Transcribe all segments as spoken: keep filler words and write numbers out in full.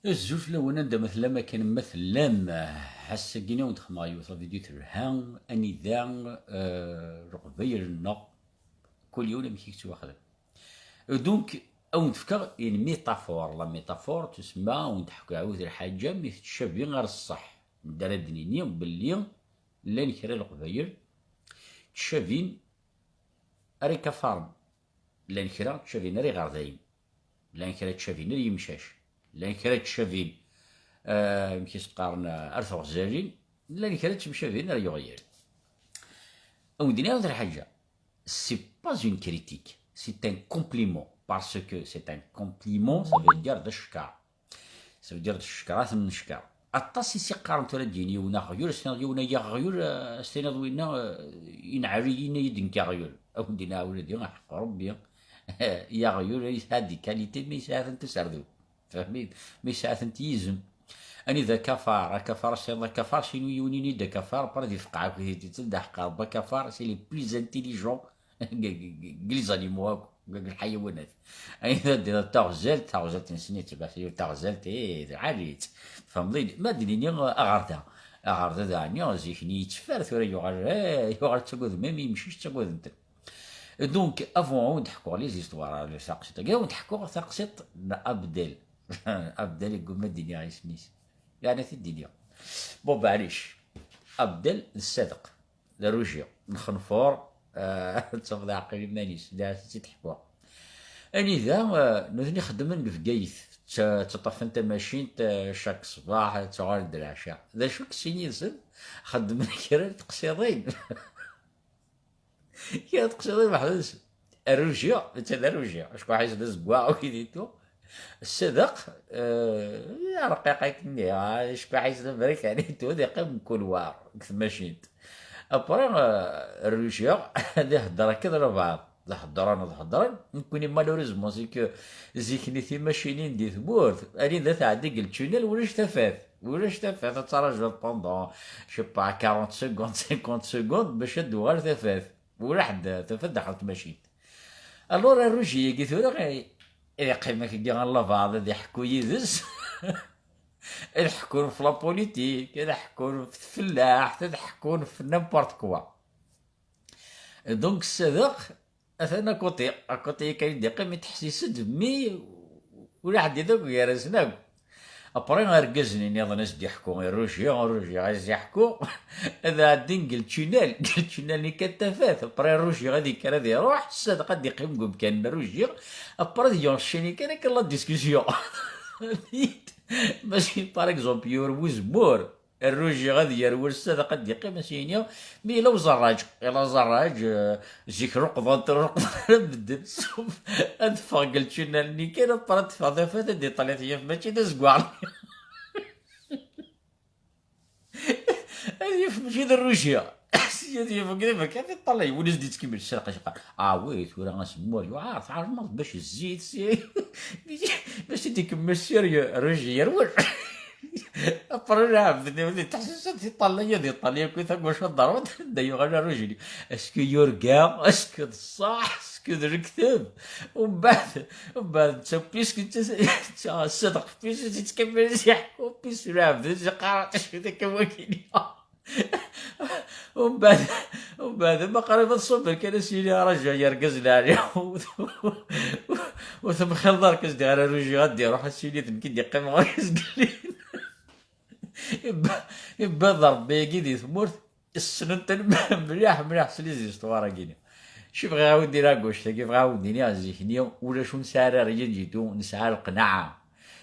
Azul fell-awen, anda ma tellam, akken ma tellam. Ass-agi-nni awen-d-xedmeɣ yiwet la vidéo telha, anida, eh, leqbayel-nneɣ, kul yiwen amek i yettwaxdem. Donc, awen-d-fkeɣ une métaphore. La métaphore tusemma, awen-d-ḥkuɣ yiwet lḥaǧa, mi tettcabi ar ṣṣeḥ. Nedda ara d-nini belli llan kra leqbayel ttcabin ar ikafaren. Llan kra ttcabin ar iɣerdayen. Llan kra ttcabin ar yimcac. Llan kra ttcabin, eh, amek i s-qqaren, eh, ar teɣzalin. Llan kra ttemcabin ar yeɣyal. Awen-d-nniɣ lḥaǧa, c'est pas une critique, c'est un compliment. Parce que c'est un compliment, ça veut dire d acekkeṛ. Ça veut dire d ccekṛat n ccekṛ. Aṭas i s-iqqaren tura d-yini yiwen aɣyul, s-tiniḍ yiwen ay aɣyul, eh, s-tiniḍ winna, eh, inɛel-iyi, yenna-yi-d nekk aɣyul. Awen-d-inɛel ula d aḥeqq Rebbi, i aɣyul yesɛa des qualités, ma yesɛa-tent userdun. Tfehmit? Ma yesɛa-tent yizem. Anida akafar, akafar, s-tiniḍ akafar, s-inu yiwen ini-d akafar, après ad ifqeɛ akk, d aḥeqq Rebbi, akafar, c'est les plus intelligents deg les animaux akk, deg lḥayawanat. Anida d-tiniḍ taɣzalt, taɣzalt-nsen yettbaḥ yiwet taɣzalt, eh, lɛali-tt. Tfehmeḍ-iyi-d? Ma d-nini aɣerda. Aɣerda daɣen, zik-nni yetteffer, tura yuɣal, eh, yuɣal ttaggaden, même imcac ttaggaden-ten. Donc, avant, ad wen-d-ḥkuɣ les histoires, taqsiṭ-agi, ad wen-d-ḥkuɣ taqsiṭ n Abdel. Abdel yegguma ad d-iniɣ isem-is. Yeɛni ad t-id-iniɣ. Bon, maɛlic. Abdel d Sadeq. D aruji, nxenfur, eh, ttafeḍ iɛeqqel iman-is, d acu i tt-id-ḥkuɣ. Anida, eh, nutni xeddmen deg Bgayet, tt-, ttaṭṭafen tamacint, eh, chaque ṣṣbeḥ, ttuɣalen-d lɛecṛa. D acu i sin yid-sen? Xeddmen kra n teqsiḍin. Kra n teqsiḍin weḥd-nsen. Aruji, netta d aruji, acku ḥiz d azeggaɣ, wid itu. Ssadeq, eh, rqiq akkenni, ah, acku ḥiz d aberkan itu, ad iqqim mkul war deg tmacint. Après, eh, aruji, ad ihedder akka d lbeɛḍ. D heddren, d heddren. Nekkni, malheureusement, c'est que zik-nni timacinin di tmurt, anida tɛeddi deg ltunel, ulac tafat. Ulac tafat, ad ttrajuḍ pendant, je sais pas, quarante secondes, cinquante secondes, bac ad d-tuɣal tafat. Ulaḥ d tafat daxel tmacint. Alors, aruji-agi tura, ad iqqim akkagi ɣer labaɛḍ, ad iḥekku yid-s. Ad ḥekkun f la politique, ad ḥekkun f tfellaḥt, ad ḥekkun f n'importe quoi. Donc, Ssadeq, atan à côté, à côté kan i d-iqqim, itteḥsis-d, mi ulaḥ d akk gar-asen akk. Après, argaz-nni nniḍen a s-d-iḥku i Ruji, Ruji a s-iḥku, ad ɛeddin deg ltunel, deg ltunel-nni kan tafat. Après, Ruji ad ikker ad iruḥ, Ssadeq ad d-iqqim deg umkan n Ruji. Après, ad yenchaîner kan akken la discussion. Mačči, par exemple, yurew uzemmur. Ruji ad yerwel, Ssadeq ad d-iqqim a s-yini, mi yella uẓerraǧ, yella uẓerraǧ, eh, zik ruqḍen, ruqḍen ara medden, ṣṣuf, ad ffeɣ deg ltunel-nni kan, après ad teffeɣ tafat, ad d-iṭṭal ad t-yaf, mačči d azeggaɣ. Ad yaf mačči d Ruji. Si ad yaf deg iberkan, ad iṭṭal, yiwen ad s-d-yettkemmil, Ssadeq a s-yeqqar, ah oui, tura azemmur yuɛer, tɛelmeḍ, bac zzit, si, bac i d-ikemmel sérieux, Ruji yerwel. Après, lɛebd-nni, wid yettḥessisen, tiṭṭalay, ad iṭṭal yakk, tagwac ad d-ṛwant, anda yuɣal Ruji-nni. Est-ce que yurga? Est-ce que d ṣṣeḥ? Est-ce que d lekdeb? Umbeɛd, umbeɛd, netta, puisque netta, netta, Ssadeq, puisque yettkemmil ziḥ, puisque lɛebd, netta, qqar, acu d akka wagi? Umbeɛd, umbeɛd, ma qrib ad ṣubber kan, a s-yini, "Raja, ay argaz lɛali." Ur temxilleḍ ara, kan s-d-iɣer Ruji, ad d-iruḥ, a s-yini, "D nekk i d-iqqimen ɣur-i zgelli." Ibba, ibba d Rebbi-agi di tmurt, ssnen-ten mliḥ, mliḥ s les histoires-agi-nni. Ci bɣiɣ a wen-d-iniɣ, gauche-agi, bɣiɣ a wen-d-iniɣ, zik-nni, ulac ur nesɛi ara rien du tout, nesɛa lqnaɛa.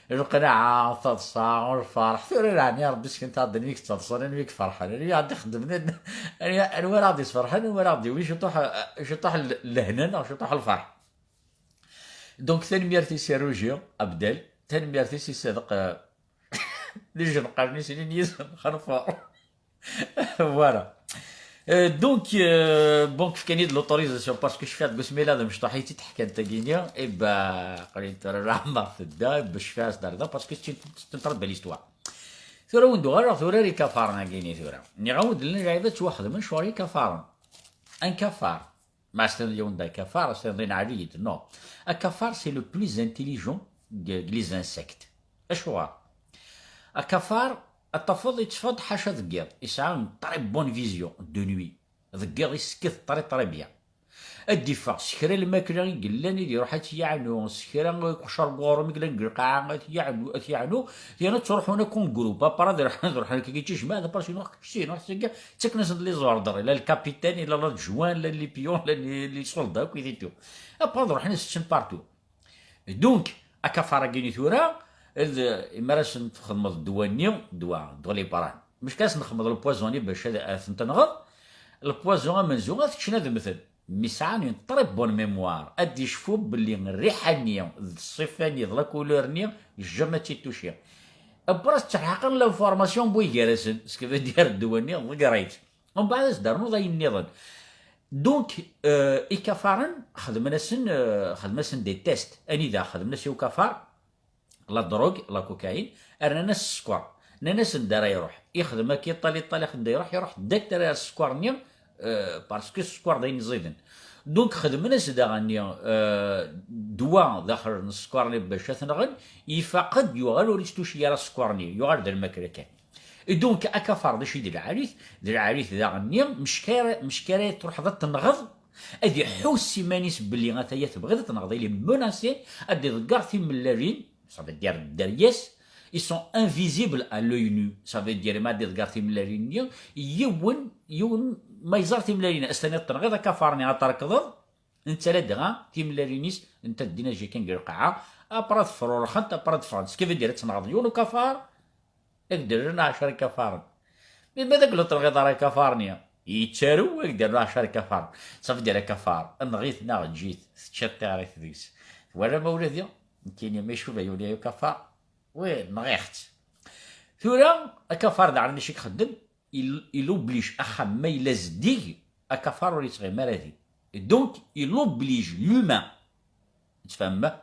Lqnaɛa, taḍsa, lferḥ. Tura, yeɛni, Rebbi sken-aɣ-d anwi i yettaḍsan, anwi i iferḥen, anwi i ɣ-d-ixedmen, anwi, anwi ara ɣ-d-isferḥen, anwi ara ɣ-d-yawin ciṭuḥ, ciṭuḥ n lehna neɣ ciṭuḥ n lferḥ. Donc, tanemmirt-is i Ruji Abdel, tanemmirt-is i Ssadeq, eh, d ijenqaren-is, inin yis-sen xenfer. Voilà. Euh, donc, euh, bon, fkan-iyi-d l'autorisation parce que cfiɣ deg usmi-a d amecṭuḥ i tt-id-ḥkan tagini, et ben, aql-i tura leɛmer tedda, et ben, cfiɣ-as-d ar da parce que c'est une, c'est une très belle histoire. Tura wen-d-uɣaleɣ tura ar ikafaren-agi-ni tura. Nniɣ-awen-d llan lɛibad ttwaxedmen ccɣel ikafaren. Un cafard. Ma s-tiniḍ yiwen d akafar, s-tiniḍ inɛel-iyi-d, non. Akafar, c'est le plus intelligent de, de les insectes. Acuɣer? Akafar, ad tafeḍ yetteffeɣ-d ḥaca deg yiḍ, yesɛa une très bonne vision de nuit. Deg yiḍ yessekket très très bien. Ad d-iffeɣ s kra n lmakla i yellan, ad iruḥ ad t-yeɛnu, s kra n uqcer n uɣrum i yellan deg lqaɛa, ad t-yeɛnu, ad t-yeɛnu. Yerna ttruḥun akk en groupe, après ad ruḥen, ad ruḥen akka, kečč jmaɛ, après kečč ruḥ, kečč ruḥ, seg-a ttaken-asen-d les ordres, la le capitaine, la l'adjoint, la les pions, la les, les soldats, akk i titu. Après ad ruḥen ad seččen partout. Donc, akafar-agi-ni tura, d, mi ara sen-txedmeḍ ddwa-nni, ddwa, ddwa les brins. Mačči kan ad sen-txedmeḍ le poison-nni bac ad, ad ten-tenɣeḍ, le poison amenzu ad t-ččen ad mmten. Mi sɛan une très bonne mémoire, ad d-icfu belli rriḥa-nni, d ṣṣifa-nni, d la couleur-nni, jamais ad tt-id-tuci. Après ad tt-terḥeq l'information n wigi gar-asen, ce qui veut dire ddwa-nni ḍegger-itt. Umbeɛd ad s-d-ternuḍ ayen nniḍen. Donc, euh, ikafaren xedmen-asen, euh, xedmen-asen des tests. Anida xedmen-as i ukafar la drogue, la cocaïne, rnan-as sskeṛ. Nnan-as anda ara iruḥ. Ixdem akka iṭal iṭal, anda iruḥ, iruḥ direct ara sskeṛ-nni, euh, parce que sskeṛ d ayen ẓiden. Donc xedmen-as daɣen-nni, euh, ddwa daxel n sskeṛ-nni bac ad t-nɣen, ifaq-d, yuɣal ur yetttuci ara sskeṛ-nni, yuɣal d lmakla kan. Et donc, akafar d acu i d lɛali-t? D lɛali-t daɣen-nni, mecki ara, mecki ara truḥeḍ ad tenɣeḍ, ad iḥuss iman-is belli ataya tebɣiḍ ad tenɣeḍ, il est menacé, ad iḍegger timellalin, ça veut dire dderya-s, ils sont invisibles à l'œil nu, ça veut dire ma ad iḍegger timellalin-nni, yiwen, yiwen ma yeẓer timellalin, as taniḍ tenɣiḍ akafar-nni ad t-trekḍeḍ, netta ladɣa timellalin-is, netta ddin aji kan deg lqaɛa, après ad frurxent, après ad ffɣent, ce qui veut dire ad tenɣeḍ yiwen ukafar, ad k-d-rren ɛecra ikafaren. Mi ma d agluṭ tenɣiḍ ara ikafaren-nni, yettarew ad k-d-rren ɛecra ikafaren. Ça veut dire akafar, enɣ-it neɣ eǧǧ-it, teččiḍ tiɣrit deg-s. Twala ma ula di, nekkini ma icuba yiwen ukafar, wi, nɣiɣ-tt. Tura, akafar daɣen acu i ixeddem? Il, il oblige axxam ma yella zeddig, akafar ur yettɣimi ara din. Et donc, il oblige l'humain. Tfehmem?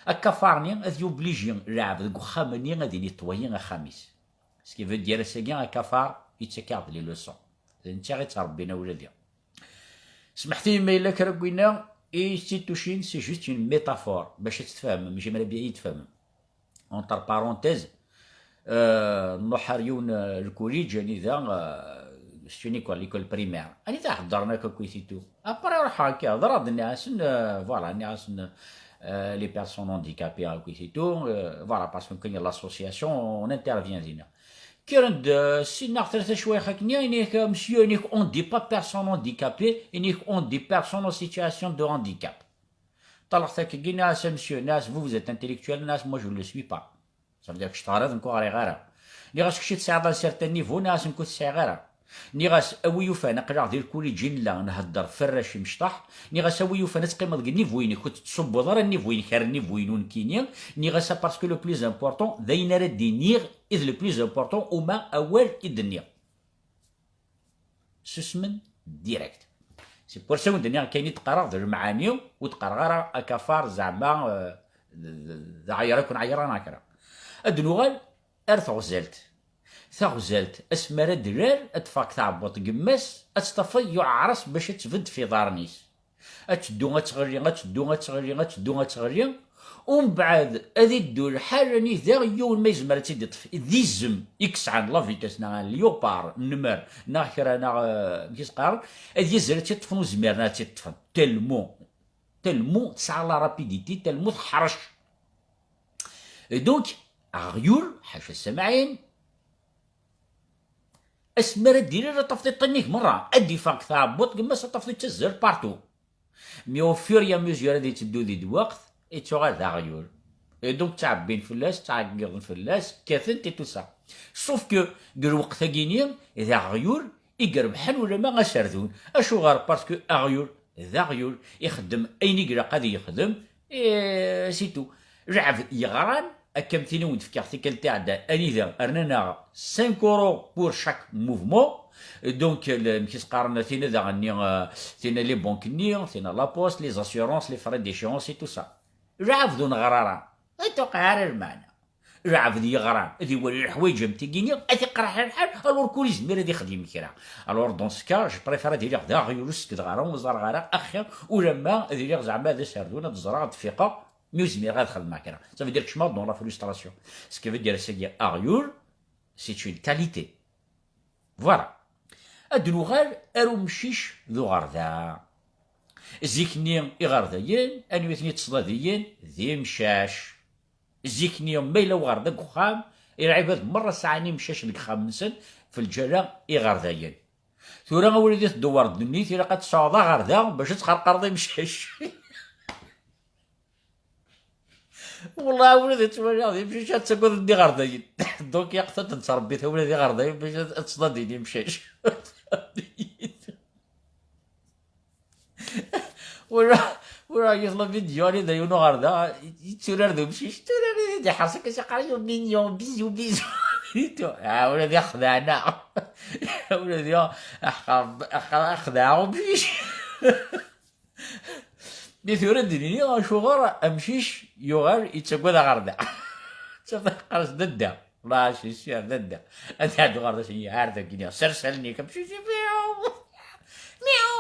Akafar-nni ad yubliji lɛebd deg uxxam-nni ad initwayi axxam-is. Ce qui veut dire, ass-agi akafar yettak-aɣ-d les leçons. D netta i tt-rebbin a wladi. Smeḥt-iyi ma yella kra n winna i tt-id-tucin, c'est juste une métaphore, bac ad tt-tfehmem, j'aimerais bien i tfehmem. Entre parenthèses, euh, nruḥ ar yiwen, euh, lkuliǧ, anida, euh, c'est une école, l'école primaire. Anida heddren akk akk i titu. Après ruḥeɣ akka, ḍra-d, nniɣ-asen, euh, voilà, nniɣ-asen, euh, les personnes handicapées akk i titu, euh, voilà, parce que l'association, on intervient dinna. Kkren-d, euh, sin neɣ tlata cwayex akken, ini-ak, monsieur, ini-ak, on dit pas personne handicapée, ini-ak, on dit personne en situation de handicap. Ṭṭaleɣ-t akkagi, nniɣ-as, a monsieur, nniɣ-as, vous, vous êtes intellectuel, nniɣ-as, moi, je ne le suis pas. Ça veut dire que je t'arrête, nekk ur ɣriɣ ara. Nniɣ-as, kečč tesɛiḍ un certain niveau, nniɣ-as, nekk ur t-sɛiɣ ara. Nniɣ-as, a wi yufan, aql-aɣ di lkuliǧ i nella, nhedder f arrac imecṭaḥ. Nniɣ-as, a wi yufan ad teqqimeḍ deg niveau-inek, ur tettṣubbuḍ ara niveau-inek ar niveau-inu nekkini. Nniɣ-as, parce que le plus important, d ayen ara d-iniɣ, i d le plus important, uma awal i d-nniɣ. Susmen direct. C'est pour ça i wen-d-nniɣ kan i d-qqareɣ d lemɛani, ur d-qqareɣ ara akafar zeɛma, euh, d, d, d aɛyar akk n ɛyaran akra. Ad nuɣal ar teɣzalt. Taɣzalt, asmi ara d-rrar, ad teffeɣ deg tɛebbuḍt n yemma-s, ad tt-tafeḍ yuɛer-as bac ad tbedd f iḍarren-is. Ad teddu, ad tɣelli, ad teddu, ad tɣelli, ad teddu, ad tɣelli. Umbeɛd ad iddu lḥal anida yiwen ma yezmer ad tt-id-iṭṭef. D izem i yesɛan la vitesse, neɣ un léopard, nmer, neɣ kra, neɣ, euh, amek i s-qqaren, ad yazzel ad tt-iṭṭfen ur zmiren ad tt-iṭṭfen. Tellement, tellement tesɛa la rapidité, tellement teḥrec. Et donc, aɣyul, ḥaca ssamɛin, asmi ara d-ilal ad tafeḍ iṭṭ-nni-k merra, ad d-iffeɣ deg tɛebbuḍt, gma-s ad tafeḍ ittazzer partout. Mais au fur et à mesure ad itteddu di lweqt, ittuɣal d aɣyul. Et donc ttɛebbin fell-as, ttɛeggiḍen fell-as, kkaten-t et tout ça. Sauf que deg lweqt-agi-ni, d aɣyul i irebḥen ulamma aserdun. Acuɣer? Parce que aɣyul d aɣyul, ixeddem ayen i ilaq ad yexdem, et c'est tout. Lɛebd yeɣran, akka am tin i wen-d-fkiɣ tikkelt iɛeddan, anida rnan-aɣ cinq euros pour chaque mouvement. Donc, le, amek i s-qqaren, tina daɣen-nni, euh, tina les banques-nni, tina la poste, les assurances, les frais d'échéance et tout ça. Lɛebd ur neɣra ara, ur tuqiɛ ara lmeɛna. Lɛebd yeɣran, ad iwali leḥwayeǧ am tigi-nni, ad t-iqerreḥ lḥal, alors ur yezmir ad ixdem kra. Alors, dans ce cas, je préfère ad iliɣ d aɣyul ur sekdeɣ ara, ur ẓerreɣ ara, axir ulamma ad iliɣ zeɛma d aserdun, ad ẓreɣ, ad fiqeɣ, Mi ur zmireɣ ad xedmeɣ kra. Ça veut dire que kecmeɣ dans la frustration. Ce qui veut dire, c'est-à-dire, aɣyul, c'est une qualité. Voilà. Ad nuɣal ar umcic d uɣerda. Zik-nni iɣerdayen, anwi ten-yettṣdadiyen? D imcac. Zik-nni ma yella uɣerda deg uxxam, lɛibad merra sɛan imcac deg uxxam-nsen, f lǧala iɣerdayen. Tura a wladi tdewwreḍ ddunit, ilaq ad tesɛuḍ aɣerda bac ad tqerqreḍ imcac. Wallah a wladi ttwaliɣ d imcac ad ttagaden d iɣerdayen. Donc yaqt ad ten-ttrebbit a wladi iɣerdayen bac ad, ad ttḍadin imcac. Wala, wala yet la vidéo, ali d yiwen uɣerda, yetturar d umcic, yetturar d iḥers akka, yeqqar-as mignon, bisous, bisous. Ah, wala d ixdeɛ-aɣ. Wala d ixdeɛ umcic. Mi tura d-nini acuɣer amcic yuɣal yettagad aɣerda. Ttafeɣ qqar-as dadda. Ulac, yessir dadda. Ad iɛeddu ɣer da, yɛar dagi, sers allen-ik, amcic, miaw, miaw.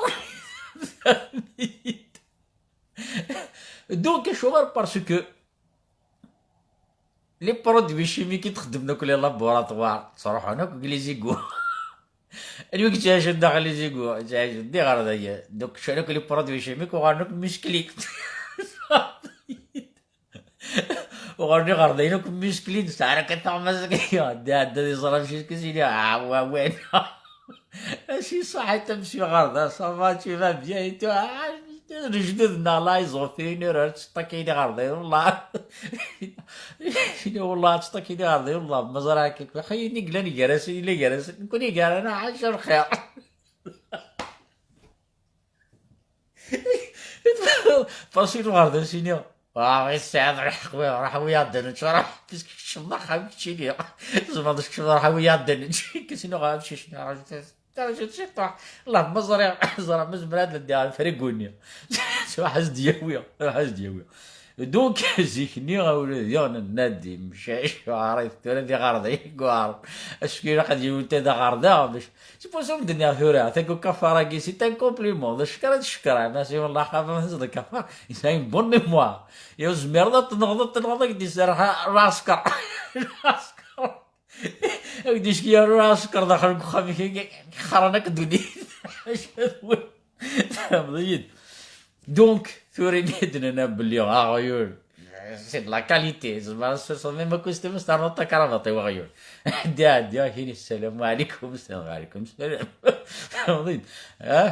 Donc, acuɣer? Parce que les produits chimiques i d-xeddmen akk les laboratoires, ttruḥun akk deg les égouts. Anwa i yettɛicen daxel les égouts? Yettɛicen d iɣerdayen. Donc, ccan akk les produits chimiques uɣalen akk musclés. Uɣalen iɣerdayen akk musclés, nesɛa ara kan taɣmas-agi. Dda, dda, iẓra amcic, qu'est-ce qu'il y a? Ah, ouais, ouais. Aci ṣaḥit amcic ɣer da, ça va, tu vas bien et tout. Ah, lejdud-nneɣ, là, ils ont fait une erreur, tseṭṭa kayen iɣerdayen, wallah. Wallah, tseṭṭa kayen iɣerdayen, wallah, ma ẓriɣ akka. Ayen i yellan gar-asen, yella gar-asen. Nekkni gar-aneɣ, ḥaca lxir. Fasil uɣerda sini. Ah, ɣi tesɛiḍ lḥeqq, wi, ruḥ wi ad nečč, ruḥ. Parce que keččeḍ d axxam keččini. Tzemreḍ ad tkecmeḍ, ruḥ wi ad nečč. Kessini uɣer amcic-nni, rajut, rajut ciṭuḥ. Allah ma ẓriɣ, ẓriɣ ma zemreɣ ad ldiɣ afrigu-nni. Ruḥ ad s-d-yawi, ruḥ ad s-d-yawi. Donc, zik-nni, a wladi, nenna-d imcac, uɛrit, tura d iɣerdayen i yuɛren. Acku ilaq ad yawi ta d aɣerda, bac C'est pour ça que je dis, c'est un compliment. De cœur, de cœur, merci, wallah, xafa ma tezdeɣ kafar. Il a une bonne mémoire. Ur tezmireḍ ad tenɣeḍ, ad tenɣeḍ, ad k-d-iserreḥ ulasker. Ulasker. Ad k-d-iskeyyer ulasker daxel n uxxam-ik, xaran akk ddunit. Tfehmeḍ-iyi-d? Donc, tura mi d-nenna belli aɣyul, c'est de la qualité. Tzemreḍ ad tesserseḍ même akustim, ad s-ternuḍ takrabaṭ i weɣyul. Ɛeddi, ɛeddi, ad k-yini sslam ɛlikum, sslam ɛlikum, sslam. Tfehmeḍ-iyi-d? Ah?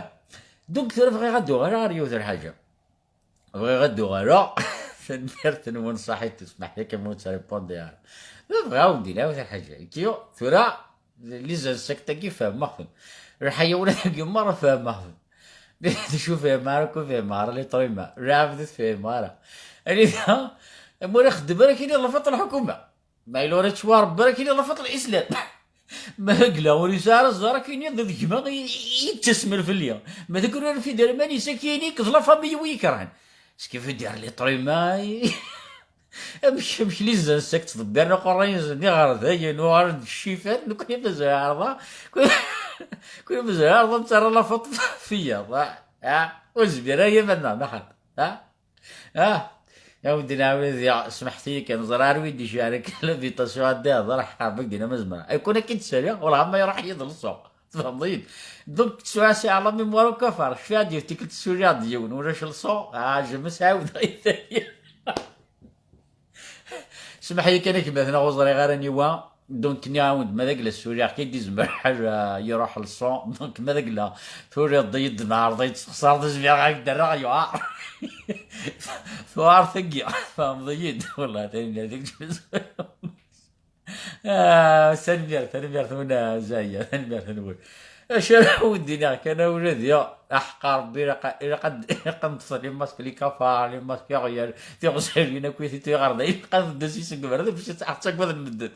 Donc, tura bɣiɣ ad d-uɣaleɣ ɣer yiwet n lḥaǧa. Bɣiɣ ad d-uɣaleɣ. Tanemmirt-nwen, ṣaḥit, ssmaḥ-iyi kan ma ur ttripundiɣ ara. Bɣiɣ ad wen-d-iniɣ yiwet n lḥaǧa. Kyo, tura, les insectes-agi fehmeɣ-ten. Lḥayawanat-agi merra fehmeɣ-ten. D acu fehmeɣ ara, ur fehmeɣ ara, les êtres humains. Lɛebd ur t-fehmeɣ ara. Anida, ma ur ixeddem ara kini lfaṭ lḥukuma. Ma yella ur yettwaṛebba ara kini lfaṭ lislam. Ma d agla ur yesɛi ara ẓẓar, kini d gma i, i yettasmen fell-i. Ma d agla ur yefid ara iman-is, kini d la famille wi yekrhen. Ce qui veut dire les êtres humains, amek, amek les insectes ttḍebbiren iqerray-nsen d iɣerdayen, uɣalen d ccifat, nekkni mazal ɛerḍa, nekkni mazal ɛerḍa nettarra la faute f-, fell-i, ah, ah, ur nezmir ara i yiman-nneɣ, neɣ xaṭi, ah, ah, a wen-d-nɛawed, ya, smeḥt-iyi kan, ẓer ar wi d-icɛel akken l'invitation ad d-ihḍer, ḥqer bak dina ma zemreɣ. Akken ad k-id-saliɣ, wellah ma iruḥ yid leṣṣuq. Tfehmeḍ-iyi-d? Donc, tesɛa si ɛla mémoire ukafar. Cfiɣ-d yiwet tikkelt tessuliɣ-d yiwen, ulac leṣon, ah, jamais ɛawdeɣ i tagi. Smaḥ-iyi kan a gma-tneɣ, ur ẓriɣ ara aniwa. Donc, nniɣ-awen-d, ma d agla ssuliɣ-k-id, izmer ḥal, ah, iruḥ leṣon. Donc, ma d agla turiḍ-iyi-d, neɛreḍ-iyi-d, tessexṣareḍ, izmireɣ ad k-d-rreɣ, yuɛer. Tuɛer tagi, tfehmeḍ-iyi-d. Wallah, tanemmirt-ik. Ah, tanemmirt, tanemmirt-nwen a Zaya, tanemmirt-nwen. Acu ara wen-d-iniɣ kan, a wladi, aḥeqqa Rebbi, ilaq, ilaq ad, ilaq ad neṭṭef les masques, les cafards, les masques, iɣyal, tiɣzalin, akk i tiɣerda, ilaq ad d-as isegmer, ad ttaggaden medden.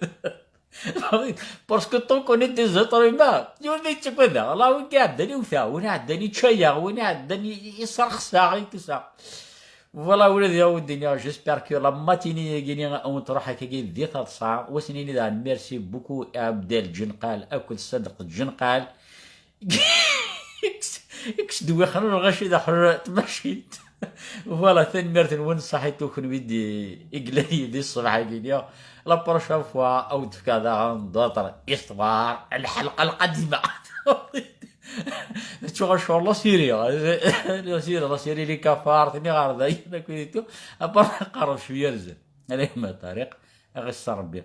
Parce que tant qu'on est des êtres humains, yiwen ma yettagad, Allah, win iɛeddan iwta, win iɛeddan ičča-yaɣ, win iɛeddan i, i, isserxes-aɣ, i tout ça. Voilà, ula d yiwen d-iniɣ, j'espère que la matinée-agi-ni ad wen-truḥ akkagi di taḍsa. Wass-nni daɣen, merci beaucoup i Abdel Ǧenqal akked Sadeq Ǧenqal. Ikkes-d wixen lɣaci daxel tmacint. Voilà, tanemmirt-nwen, ṣaḥit i kenwi d-, i yellan yid-i ṣṣbeḥ-agi-nni. La prochaine fois, ad wen-d-fkeɣ daɣen d'autres histoires, lḥelqa lqadima. Ttuɣ acur la série, la série, la série les cafards, tini ɣer dayen, akked itu. Après, qerreb cwiya ar zdat. Ala yemma Ṭariq, ad ɣ-iṣṣer Rebbi.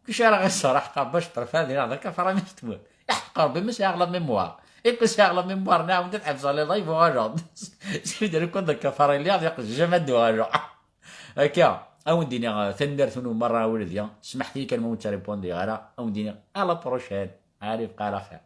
Kuc ara ɣ-iṣṣer, aḥeqq Rebbi, acṭerf ad iraɣ d akafar am yetmur. Aḥeqq Rebbi, ma sɛiɣ la mémoire. Ikku sɛiɣ la mémoire, nɛawed ad ḥebseɣ les lives u ɣajeɣ. Siwed ar ikun d akafar i lliɣ, d iqejjam ad d-uɣaleɣ. Akka, ad wen-d-iniɣ, eh, tanemmirt-nwen merra a wulad-ya. Smeḥt-iyi kan ma ur ttripundiɣ ara. Ad wen-d-iniɣ, à la prochaine. Ɛli bqa ɛla xir.